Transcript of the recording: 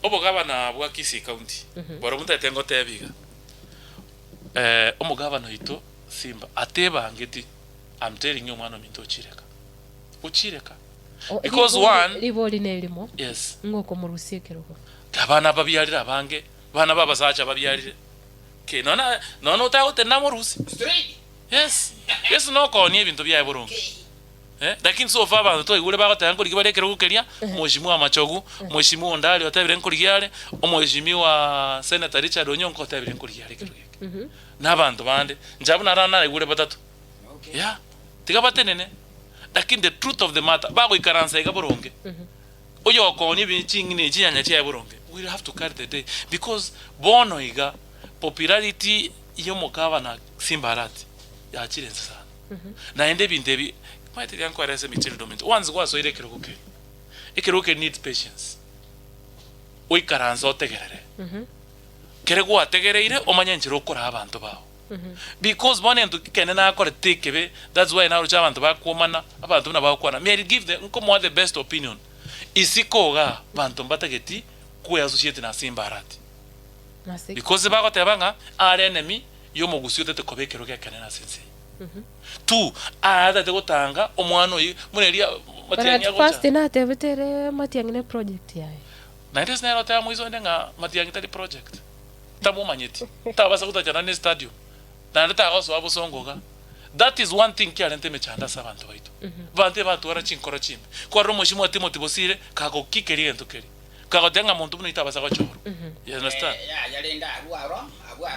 Obogabana bwa Kisii County, barobwo ntagete ngotebie iga, omogabana oito Simba atebangeti, I'm telling you omwana ominto ochireka, ochireka. Because one, Ribori nerimo, yes, ng'o okomorusia ekerogo? Abana babiarire abange, abana ba abasacha babiarire, ki nonya nonya otagotenena amorusie. Yes, Yeso nokoonia ebinto biaye boronge. Eh, lakini so far abanto twaigure bagoteba nkorigia bare ekerogo keria, Mheshimiwa Machogu, Mheshimiwa Ondari otebire nkorigia are, Omheshimiwa Senator Richard Onyonka otebire nkorigia are ekerogo eke. Na abanto bande, inche abwo naro naraigure batato. Yeah, tiga batenene, lakini the truth of the matter, bagoikaransa iga boronge, oyokoonia ebi ching'ina echi chinyanya chiaye boronge, we will have to carry the day because bono iga popularity ya omogavana Simba Arati yachire inse sana. Naende ebinto ebi, omanyete riria nkoeresa emichirido ominto, once gwasoire ekerogo keria, ekerogo keria needs patience, oikaranse otegerere. Kere gwategereire omanye enchera okoraa abanto bao. Because bono egento ekenene nakorete ekebe, that's why naroche abanto bakwomana, abanto buna bagokwana, me I give the nkomoa the best opinion, isiko igaa banto mbatageti kwe associate na Simba Arati. Nase ki? Because bagoteba ng'a are enemy y'omogusii otete koba ekerogo ekenene ase ense eye. Two, aatete gotanga omwana oyio buna eria But Matiang'i at agocha. first natebete ere Matiang'i ne project yaye. Naende ase nere oteba moiso onde ng'a Matiang'i tari project, tamomanyeti, tabasa gotachana ne stadium, naende tagosoa bosongo iga. That is one thing kiarente emechando ase abanto baito. Abanto ebatwara chinkoro chimbe. Kwarora omweshimiwa Timothy Bosire kagokikeria egento keria, kagoteba ng'a monto buna oyio tabasa gochorwa. You understand? Yaya rende abwo aro, abwo aro.